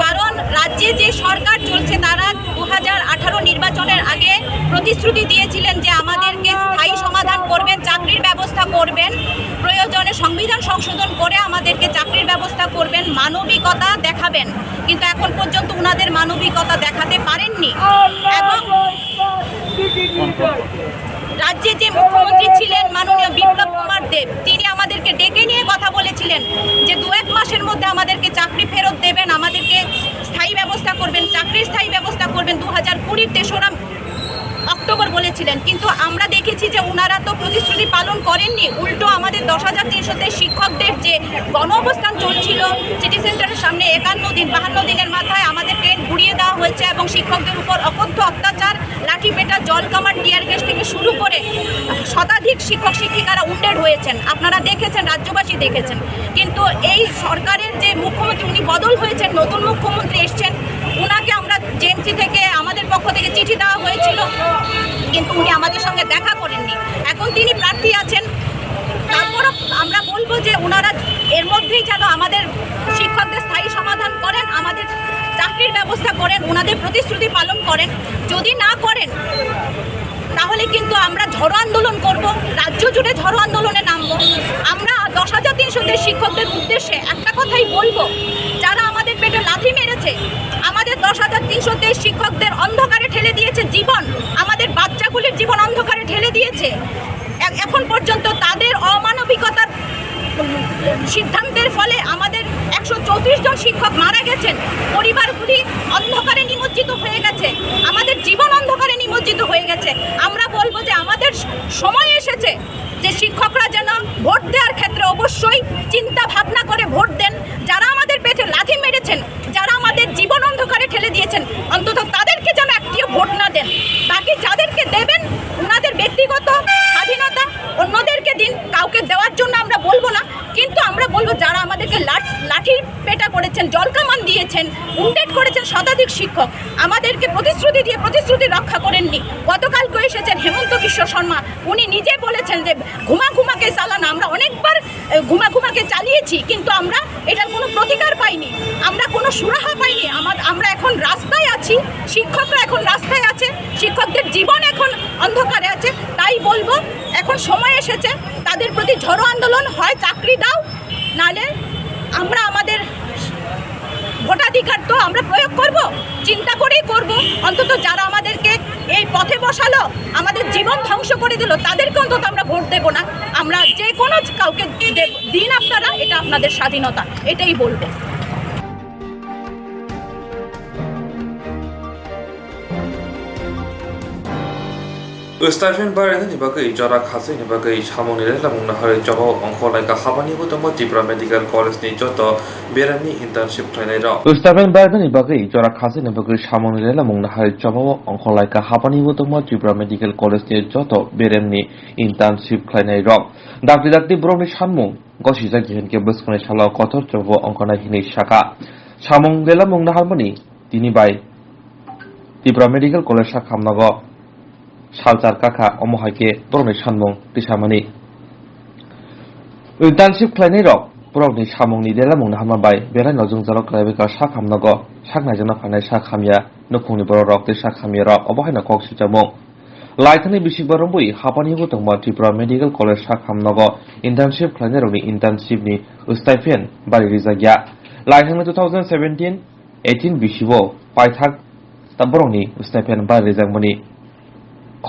কারণ রাজ্যে যে সরকার চলছে, তারা দু হাজার আঠারো নির্বাচনের আগে প্রতিশ্রুতি দিয়েছিলেন যে আমাদেরকে স্থায়ী সমাধান করবেন, চাকরির ব্যবস্থা করবেন, প্রয়োজনে সংবিধান সংশোধন করে আমাদেরকে চাকরির ব্যবস্থা করবেন, মানবিকতা দেখাবেন। কিন্তু এখন পর্যন্ত ওনাদের মানবিকতা দেখাতে পারেননি। এবং রাজ্যে যে মুখ্যমন্ত্রী ছিলেন মাননীয় বিপ্লব কুমার দেব, তিনি আমাদেরকে ডেকে নিয়ে কথা বলেছিলেন যে দু এক মাসের মধ্যে আমাদেরকে চাকরি ফেরত দেবেন, আমাদেরকে স্থায়ী ব্যবস্থা করবেন, চাকরির স্থায়ী ব্যবস্থা করবেন। দু হাজার কুড়ির তেসরা অক্টোবর বলেছিলেন, কিন্তু আমরা দেখেছি যে ওনারা তো প্রতিশ্রুতি পালন করেননি, উল্টো আমাদের দশ হাজার তিনশো তেইশ শিক্ষকদের যে গণ অবস্থান চলছিল সিটি সেন্টারের সামনে একান্ন দিন, বাহান্ন দিনের মাথায় আমাদের টেন্ট গুড়িয়ে দেওয়া হয়েছে এবং শিক্ষকদের উপর অকথ্য অত্যাচার, লাঠি পেটা, জল কামান, টিয়ার গ্যাস থেকে শুরু করে শতাধিক শিক্ষক শিক্ষিকারা উন্ডেড হয়েছেন। আপনারা দেখেছেন, রাজ্যবাসী দেখেছেন। কিন্তু এই সরকারের যে মুখ্যমন্ত্রী, উনি বদল হয়েছেন, নতুন মুখ্যমন্ত্রী এসছেন, ওনাকে আমরা জেএমসি থেকে, আমাদের পক্ষ থেকে চিঠি দেওয়া হয়েছিল, কিন্তু উনি আমাদের সঙ্গে দেখা করেননি। এখন তিনি প্রার্থী আছেন, তারপরও আমরা বলবো যে ওনারা এর মধ্যেই যেন আমাদের শিক্ষকদের স্থায়ী সমাধান করেন, আমাদের চাকরির ব্যবস্থা করেন, ওনাদের প্রতিশ্রুতি পালন করেন। যদি না করেন, তাহলে কিন্তু আমরা ঝড়ো আন্দোলন করব, রাজ্য জুড়ে ঝড়ো আন্দোলনে নামবো। আমরা দশ হাজার তিনশো তেইশ শিক্ষকদের উদ্দেশ্যে একটা কথাই বলবো, যারা আমাদের পেটে লাথি মেরেছে, আমাদের দশ হাজার তিনশো তেইশ শিক্ষকদের অন্ধকারে ঠেলে দিয়েছে জীবন, আমাদের বাচ্চাগুলির জীবন অন্ধকারে ঠেলে দিয়েছে। এ-, এখন পর্যন্ত তাদের অমানবিকতার সিদ্ধান্তের ফলে আমাদের একশো চৌত্রিশ জন শিক্ষক মারা গেছেন, পরিবারগুলি অন্ধকারে নিমজ্জিত হয়ে গেছে, আমাদের জীবন অন্ধকারে নিমজ্জিত হয়ে গেছে। আমরা বলবো যে আমাদের স-, সময় এসেছে যে শিক্ষকরা যেন ভোট দেওয়ার ক্ষেত্রে অবশ্যই চিন্তা ভাবনা করে ভোট দেন। যারা আমাদের পেটে লাথি মেরেছেন, যারা আমাদের জীবন অন্ধকারে ঠেলে দিয়েছেন, অন্তত তাদেরকে যেন একটিও ভোট না দেন। বাকি যাদেরকে দেবেন, ওনাদের ব্যক্তিগত স্বাধীনতা, অন্যদেরকে দিন, কাউকে দেওয়ার জন্য আমরা বলবো না। কিন্তু আমরা বলবো, যারা আমাদেরকে লাঠ-, ঠিক পেটা করেছেন, জলকামান দিয়েছেন, উন্ডেট করেছেন শতাধিক শিক্ষক। আমাদেরকে প্রতিশ্রুতি দিয়ে প্রতিশ্রুতি রক্ষা করেননি। গতকালকে এসেছেন হেমন্ত বিশ্ব শর্মা, উনি নিজে বলেছেন যে ঘুমা ঘুমাকে চালানো। আমরা অনেকবার এ, ঘুমা ঘুমাকে চালিয়েছি, কিন্তু আমরা এটার কোনো প্রতিকার পাইনি, আমরা কোনো সুরাহা পাইনি। আমার আমরা এখন রাস্তায় আছি, শিক্ষকরা এখন রাস্তায় আছে, শিক্ষকদের জীবন এখন অন্ধকারে আছে। তাই বলবো, এখন সময় এসেছে তাদের প্রতি ঝড়ো আন্দোলন, হয় চাকরি দাও, নালে আমরা আমাদের ভোটাধিকার তো আমরা প্রয়োগ করব, চিন্তা করেই করব। অন্তত যারা আমাদেরকে এই পথে বসালো, আমাদের জীবন ধ্বংস করে দিল, তাদেরকে অন্তত আমরা ভোট দেব না। আমরা যে কোনো কাউকে দেব, দিন আপনারা, এটা আপনাদের স্বাধীনতা, এটাই বলবো। Stipend barinani bagwi jora khasini bagwi samungni lela mungna harwi chobao ongkhorlaikha habani butongbo Tripura Medical College ni joto beremni internship khlainairok. Stipend barinani bagwi jora khasini bagwi samungni lela mungna harwi chobao ongkhorlaikha habani butongbo Tripura Medical College ni joto beremni internship khlainairok. Dakti dakti borokni sanmung gosijak hinkhe bwskangni salo kotor chobao ongkhornai hinwi sakha. Samung lela mungna harmani tini bai Tripura Medical College sak hamnago salchar kakha, omo hai khe borokni sanmung tisamani. Internship khlainairok borokni samungni delamungni hama bai belai no jwngjalo khlaiwi kha sak hamnago sak naijakna phainai sak hamya nukhungni borok rok tei sak hamya rok obo haino kok swijamung. Laithani bisikba romwi hapani bo tongma Tripura Medical College sak hamnago internship khlainairokni internship ni stipend bari rijakya. Laithani two thousand seventeen eighteen bisibo paithak ta borokni stipend bari rijakmani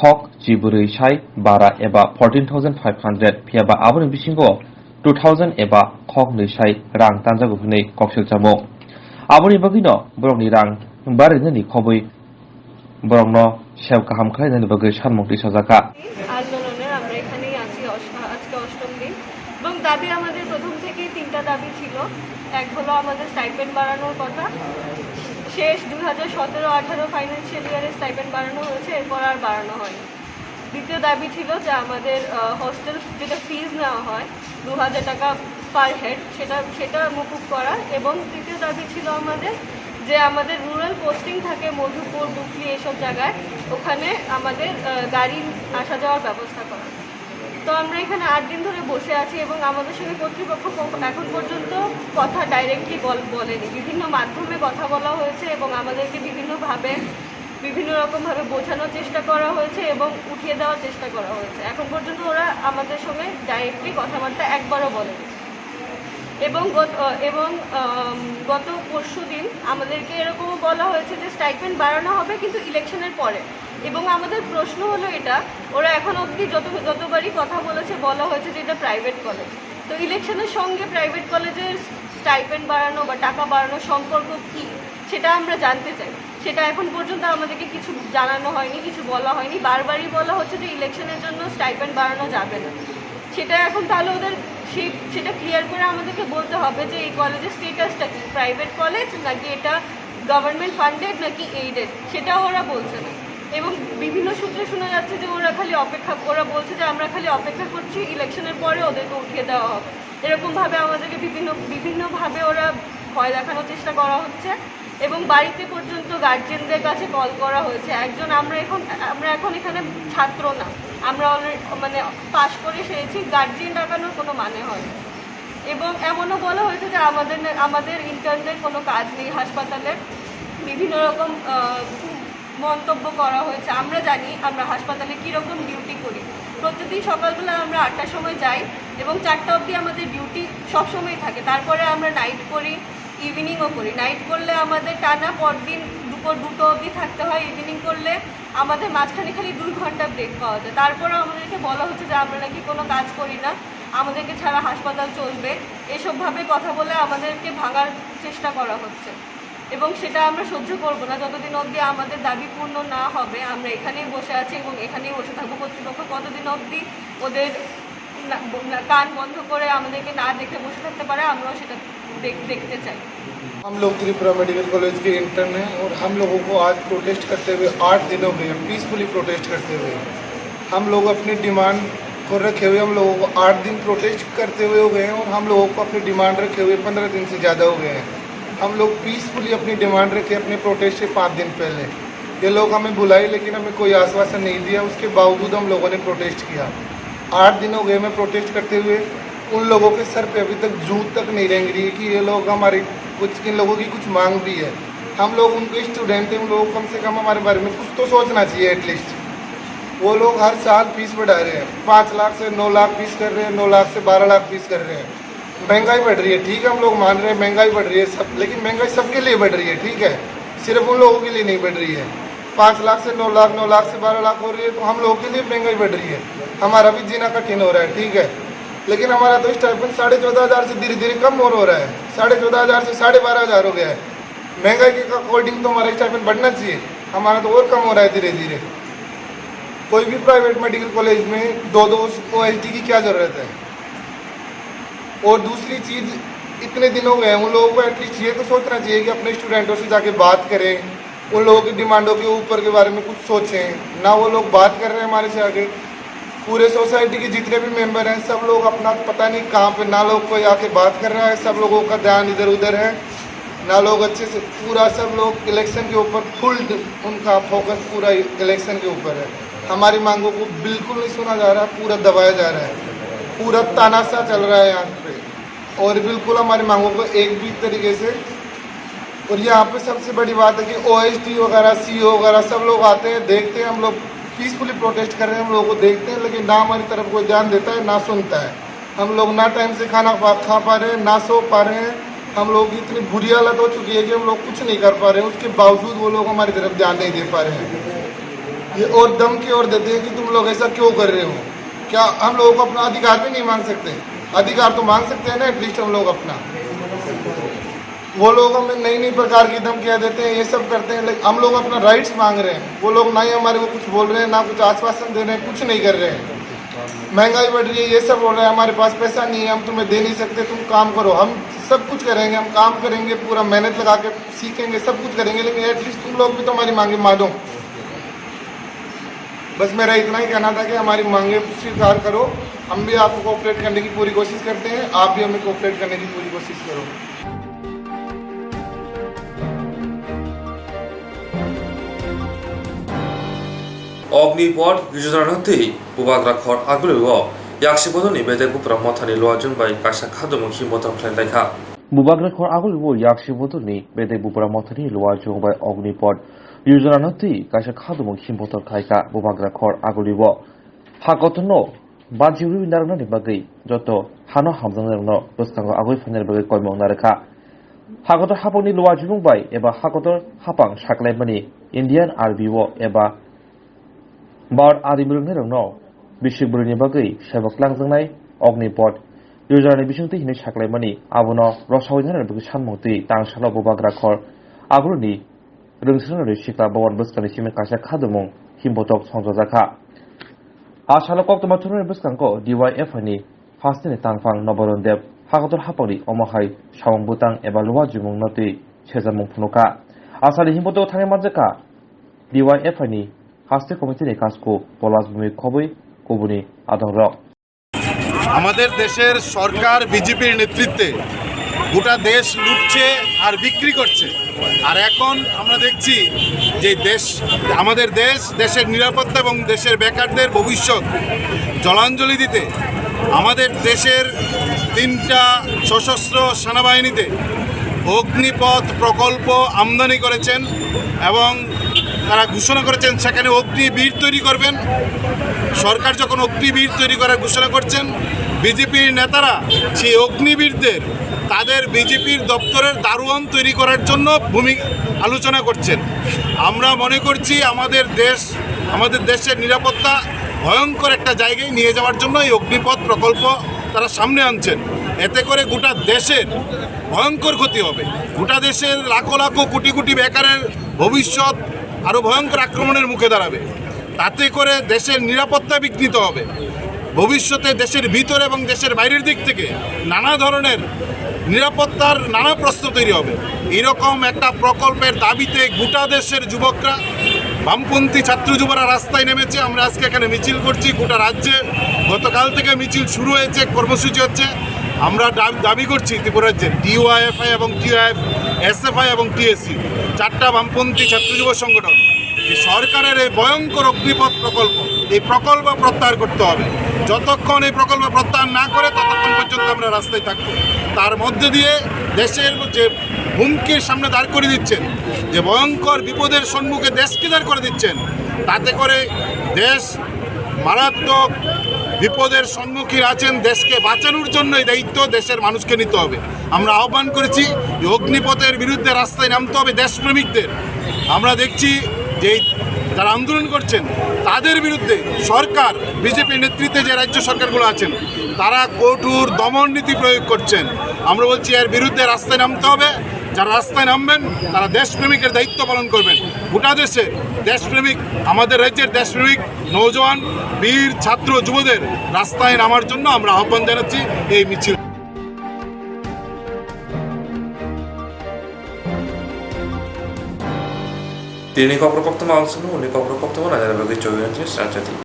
khok chibrwi sai bara eba fourteen thousand five hundred, phiyaba aboni bisingo two thousand eba khok nwi sai rang tanjago hwnwi koksilchamo. Aboni bagwino borokni rang barinani khobwi borokno sep kaham khlainani bagwi sanmung tisajakha. আন্দোলনের আমরা এখানেই আছি অষ্ট- আজকে অষ্টম দিন এবং দাবি আমাদের প্রথম থেকেই তিনটা দাবি ছিল। এক হলো আমাদের স্টাইপেন্ড বাড়ানোর কথা, শেষ দুই হাজার সতেরো আঠারো ফাইন্যান্সিয়াল ইয়ারে স্টাইপেন্ড বাড়ানো হয়েছে, এরপর আর বাড়ানো হয়নি। দ্বিতীয় দাবি ছিল যে আমাদের হস্টেল যেটা ফিজ নেওয়া হয় দু হাজার টাকা পার হেড, সেটা সেটা মুকুব করা। এবং তৃতীয় দাবি ছিল আমাদের যে আমাদের রুরাল পোস্টিং থাকে মধুপুর, বুকলি, এইসব জায়গায়, ওখানে আমাদের গাড়ি আসা যাওয়ার ব্যবস্থা করা। তো আমরা এখানে আট দিন ধরে বসে আছি এবং আমাদের সঙ্গে কর্তৃপক্ষ এখন পর্যন্ত কথা ডাইরেক্টলি বলেনি। বিভিন্ন মাধ্যমে কথা বলা হয়েছে এবং আমাদেরকে বিভিন্নভাবে বিভিন্ন রকমভাবে বোঝানোর চেষ্টা করা হয়েছে এবং উঠিয়ে দেওয়ার চেষ্টা করা হয়েছে। এখন পর্যন্ত ওরা আমাদের সঙ্গে ডাইরেক্টলি কথাবার্তা একবারও বলেনি। এবং গত এবং গত পরশু দিন আমাদেরকে এরকমও বলা হয়েছে যে স্টাইপেন্ড বাড়ানো হবে, কিন্তু ইলেকশনের পরে। এবং আমাদের প্রশ্ন হলো এটা, ওরা এখন অবধি যত যতবারই কথা বলেছে, বলা হয়েছে যে এটা প্রাইভেট কলেজ। তো ইলেকশনের সঙ্গে প্রাইভেট কলেজের স্টাইপেন্ড বাড়ানো বা টাকা বাড়ানোর সম্পর্ক কী, সেটা আমরা জানতে চাই। সেটা এখন পর্যন্ত আমাদেরকে কিছু জানানো হয়নি, কিছু বলা হয়নি। বারবারই বলা হচ্ছে যে ইলেকশনের জন্য স্টাইপেন্ড বাড়ানো যাবে না। সেটা এখন তাহলে ওদের সেই সেটা ক্লিয়ার করে আমাদেরকে বলতে হবে যে এই কলেজের স্টেটাসটা কি, প্রাইভেট কলেজ নাকি এটা গভর্নমেন্ট ফান্ডেড নাকি এইডেড, সেটাও ওরা বলছে না। এবং বিভিন্ন সূত্রে শোনা যাচ্ছে যে ওরা খালি অপেক্ষা, ওরা বলছে যে আমরা খালি অপেক্ষা করছি, ইলেকশনের পরে ওদেরকে উঠিয়ে দেওয়া হবে। এরকমভাবে আমাদেরকে বিভিন্ন বিভিন্নভাবে ওরা ভয় দেখানোর চেষ্টা করা হচ্ছে এবং বাড়িতে পর্যন্ত গার্জিয়ানদের কাছে কল করা হয়েছে। একজন আমরা এখন আমরা এখন এখানে ছাত্র না, আমরা অলরেডি মানে পাশ করে এসেছি, গার্জিয়ান ডাকানোর কোনো মানে হয় না। এবং এমনও বলা হয়েছে যে আমাদের আমাদের ইন্টার্নদের কোনো কাজ নেই হাসপাতালে। বিভিন্ন রকম মন্তব্য করা হয়েছে। আমরা জানি আমরা হাসপাতালে কীরকম ডিউটি করি। প্রতিদিন সকালবেলা আমরা আটটার সময় যাই এবং চারটা অবধি আমাদের ডিউটি সবসময় থাকে। তারপরে আমরা নাইট করি, ইভিনিংও করি। নাইট করলে আমাদের টানা পরদিন দুপুর দুটো অবধি থাকতে হয়। ইভিনিং করলে আমাদের মাঝখানে খালি দুই ঘন্টা ব্রেক পাওয়া যায়। তারপরেও আমাদেরকে বলা হচ্ছে যে আমরা নাকি কোনো কাজ করি না, আমাদেরকে ছাড়া হাসপাতাল চলবে। এসবভাবে কথা বলে আমাদেরকে ভাঙার চেষ্টা করা হচ্ছে এবং সেটা আমরা সহ্য করব না। যতদিন অবধি আমাদের দাবি পূর্ণ না হবে, আমরা এখানেই বসে আছি এবং এখানেই বসে থাকবো। কর্তৃপক্ষ কতদিন অবধি ওদের না- না- কান বন্ধ করে আমাদেরকে না দেখে বসে থাকতে পারে, আমরাও সেটা দেখ- দেখতে চাই। हम लोग त्रिपुरा मेडिकल कॉलेज के इंटर्न हैं और हम लोगों को आज प्रोटेस्ट करते हुए आठ दिन हो गए, पीसफुली प्रोटेस्ट करते हुए। हम लोग अपनी डिमांड कर रखे हुए हम लोगों को आठ दिन प्रोटेस्ट करते हुए हो गए हैं और हम लोगों को अपनी डिमांड रखे हुए पंद्रह दिन से ज़्यादा हो गए हैं। हम लोग पीसफुली अपनी डिमांड रखे अपने प्रोटेस्ट से पाँच दिन पहले। ये लोग हमें बुलाए, लेकिन हमें कोई आश्वासन नहीं दिया, उसके बावजूद हम लोगों ने प्रोटेस्ट किया। आठ दिन हो गए हमें प्रोटेस्ट करते हुए। उन लोगों के सर पे अभी तक जूं तक नहीं रेंग रही है कि ये लोग हमारे कुछ, इन लोगों की कुछ मांग भी है। हम लोग उनके स्टूडेंट हैं, उन लोगों को कम से कम हमारे बारे में कुछ तो सोचना चाहिए एटलीस्ट। वो लोग हर साल फीस बढ़ा रहे हैं, पाँच लाख से नौ लाख फीस कर रहे हैं, नौ लाख से बारह लाख फीस कर रहे हैं। महंगाई बढ़ रही है, ठीक है, हम लोग मान रहे हैं महंगाई बढ़ रही है सब, लेकिन महंगाई सबके लिए बढ़ रही है, ठीक है, सिर्फ उन लोगों के लिए नहीं बढ़ रही है। पाँच लाख से नौ लाख, नौ लाख से बारह लाख हो रही है, तो हम लोगों के लिए महंगाई बढ़ रही है, हमारा भी जीना कठिन हो रहा है, ठीक है, लेकिन हमारा तो स्टाइपेंड साढ़े चौदह हज़ार से धीरे धीरे कम और हो रहा है, साढ़े चौदह हज़ार से साढ़े बारह हज़ार हो गया है। महंगाई के अकॉर्डिंग तो हमारा स्टाइपेंड बढ़ना चाहिए, हमारा तो और कम हो रहा है धीरे धीरे। कोई भी प्राइवेट मेडिकल कॉलेज में दो दो ओ एस डी की क्या ज़रूरत है? और दूसरी चीज़, इतने दिन हो गए हैं, उन लोगों को एटलीस्ट ये तो सोचना चाहिए कि अपने स्टूडेंटों से जाके बात करें, उन लोगों की डिमांडों के ऊपर के बारे में कुछ सोचें। ना वो लोग बात कर रहे हैं हमारे से आगे। पूरे सोसाइटी के जितने भी मेंबर हैं, सब लोग अपना पता नहीं कहाँ पे, ना लोग कोई आके बात कर रहा है, सब लोगों का ध्यान इधर उधर है, ना लोग अच्छे से, पूरा सब लोग इलेक्शन के ऊपर फुल, उनका फोकस पूरा इलेक्शन के ऊपर है। हमारी मांगों को बिल्कुल नहीं सुना जा रहा, पूरा दबाया जा रहा है, पूरा तानाशाह चल रहा है यहाँ पे। और बिल्कुल हमारी मांगों को एक भी तरीके से, और यहाँ पे सबसे बड़ी बात है कि ओ एस डी वगैरह, सी ई ओ वगैरह सब लोग आते हैं, देखते हैं, हम लोग पीसफुली प्रोटेस्ट कर रहे हैं, हम लोगों को देखते हैं, लेकिन ना हमारी तरफ कोई ध्यान देता है, ना सुनता है। हम लोग ना टाइम से खाना पा, खा पा रहे हैं, ना सो पा रहे हैं। हम लोग की इतनी बुरी हालत हो चुकी है कि हम लोग कुछ नहीं कर पा रहे हैं, उसके बावजूद वो लोग हमारी तरफ ध्यान नहीं दे पा रहे हैं। ये और धमकी और देते हैं कि तुम लोग ऐसा क्यों कर रहे हो, क्या हम लोगों को अपना अधिकार भी नहीं मांग सकते? अधिकार तो मांग सकते हैं ना एटलीस्ट हम लोग अपना। वो लोग हमें नई नई प्रकार की धमकियाँ देते हैं, ये सब करते हैं, लेकिन हम लोग अपना राइट्स मांग रहे हैं, वो लोग ना ही हमारे को कुछ बोल रहे हैं, ना कुछ आश्वासन दे रहे हैं, कुछ नहीं कर रहे हैं। महंगाई बढ़ रही है, ये सब बोल रहे हैं, हमारे पास पैसा नहीं है, हम तुम्हें दे नहीं सकते, तुम काम करो। हम सब कुछ करेंगे, हम काम करेंगे, पूरा मेहनत लगा के सीखेंगे, सब कुछ करेंगे, लेकिन एटलीस्ट तुम लोग भी तो हमारी मांगे मानो। बस मेरा इतना ही कहना था कि हमारी मांगे स्वीकार करो, हम भी आपको कोऑपरेट करने की पूरी कोशिश करते हैं, आप भी हमें कोऑपरेट करने की पूरी कोशिश करो। Ogni pot yojana no twi Bubagra Khor Agulio Yaksi Bodolni Bedek Bupra Mothani Luajung bai kaisa khadumung himbotor khlai laikha. Bubagra Khor Agulio Yaksi Bodolni Bedek Bupra Mothani Luajung bai Ogni pot yojana no twi kaisa khadumung himbotor khlaikha. Bubagra Khor Agulio ha kotorno banchi rwi narwknani bagwi joto hano hamjaknairokno bwskango agwi phainani bagwi koimung narwkha. Hakotor hapangni luajimung bai eba hakotor hapang saklaimani Indian R B O eba Bharat arimrwngnairokno bisik bwrwini bagwi sebo klangjaknai Ogni pot yojanani bisingtwi hinwi saklaimani abono rwsawi narwknani bagwi sanmung twi tangsalo Bubagra Khor Agulio ni rwngsenani sikla bowan bwskangni simi kaisa khadumung himbotok songchajakha. A salo koktwma thumnani bwskango D Y F I ni hasteni tangphang Noboron Deb hakotor hapangni omo hai samung bwtang eba luajimung no twi sejamung phunukha. A salo himbotok thangwi manjakha D Y F I ni haste committee ni kasku Polas Bhumi khobwi kubuni adongrok. আমাদের দেশের সরকার বিজেপির নেতৃত্বে গোটা দেশ লুটছে আর বিক্রি করছে। আর এখন আমরা দেখছি যে দেশ, আমাদের দেশ, দেশের নিরাপত্তা এবং দেশের বেকারদের ভবিষ্যৎ জলাঞ্জলি দিতে আমাদের দেশের তিনটা সশস্ত্র সেনাবাহিনীতে অগ্নিপথ প্রকল্প আমদানি করেছেন এবং তারা ঘোষণা করেছেন সেখানে অগ্নিবীর তৈরি করবেন। সরকার যখন অগ্নিবীর তৈরি করার ঘোষণা করছেন, বিজেপির নেতারা সেই অগ্নিবীরদের তাদের বিজেপির দপ্তরের দারোয়ান তৈরি করার জন্য ভূমি আলোচনা করছেন। আমরা মনে করছি আমাদের দেশ, আমাদের দেশের নিরাপত্তা ভয়ঙ্কর একটা জায়গায় নিয়ে যাওয়ার জন্য এই অগ্নিপথ প্রকল্প তারা সামনে আনছেন। এতে করে গোটা দেশের ভয়ঙ্কর ক্ষতি হবে। গোটা দেশের লাখো লাখো কোটি কোটি বেকারের ভবিষ্যৎ আরও ভয়ঙ্কর আক্রমণের মুখে দাঁড়াবে। তাতে করে দেশের নিরাপত্তা বিঘ্নিত হবে। ভবিষ্যতে দেশের ভিতরে এবং দেশের বাইরের দিক থেকে নানা ধরনের নিরাপত্তার নানা প্রশ্ন তৈরি হবে। এরকম একটা প্রকল্পের দাবিতে গোটা দেশের যুবকরা বামপন্থী ছাত্র যুবরা রাস্তায় নেমেছে। আমরা আজকে এখানে মিছিল করছি গোটা রাজ্যে। গতকাল থেকে মিছিল শুরু হয়েছে, কর্মসূচি হচ্ছে। আমরা দাব- দাবি করছি ত্রিপুরা রাজ্যে ডিওয়াইএফআই এবং টিওয়াইএফ, এসএফআই এবং টিএসসি, চারটা বামপন্থী ছাত্র যুব সংগঠন, যে সরকারের এই ভয়ঙ্কর অগ্নিপথ প্রকল্প, এই প্রকল্প প্রত্যাহার করতে হবে। যতক্ষণ এই প্রকল্প প্রত্যাহার না করে, ততক্ষণ পর্যন্ত আমরা রাস্তায় থাকবো। তার মধ্যে দিয়ে দেশের যে হুমকির সামনে দাঁড় করে দিচ্ছেন, যে ভয়ঙ্কর বিপদের সম্মুখে দেশকে দাঁড় করে দিচ্ছেন, তাতে করে দেশ মারাত্মক বিপদের সম্মুখীন আছেন। দেশকে বাঁচানোর জন্য এই দায়িত্ব দেশের মানুষকে নিতে হবে। আমরা আহ্বান করেছি যে অগ্নিপথের বিরুদ্ধে রাস্তায় নামতে হবে দেশপ্রেমিকদের। আমরা দেখছি যে এই যারা আন্দোলন করছেন, তাদের বিরুদ্ধে সরকার, বিজেপি নেতৃত্বে যে রাজ্য সরকারগুলো আছেন, তারা কঠোর দমন নীতি প্রয়োগ করছেন। আমরা বলছি এর বিরুদ্ধে রাস্তায় নামতে হবে। যারা রাস্তায় নামবেন, তারা দেশপ্রেমিকের দায়িত্ব পালন করবেন। গোটা দেশের দেশপ্রেমিক, আমাদের রাজ্যের দেশপ্রেমিক নওজোয়ান, বীর, ছাত্র, যুবদের রাস্তায় নামার জন্য আমরা আহ্বান জানাচ্ছি এই মিছিল। Tini khobor koktwma ang swngo, uni khobor koktwma nainani bagwi chobbi inch channel.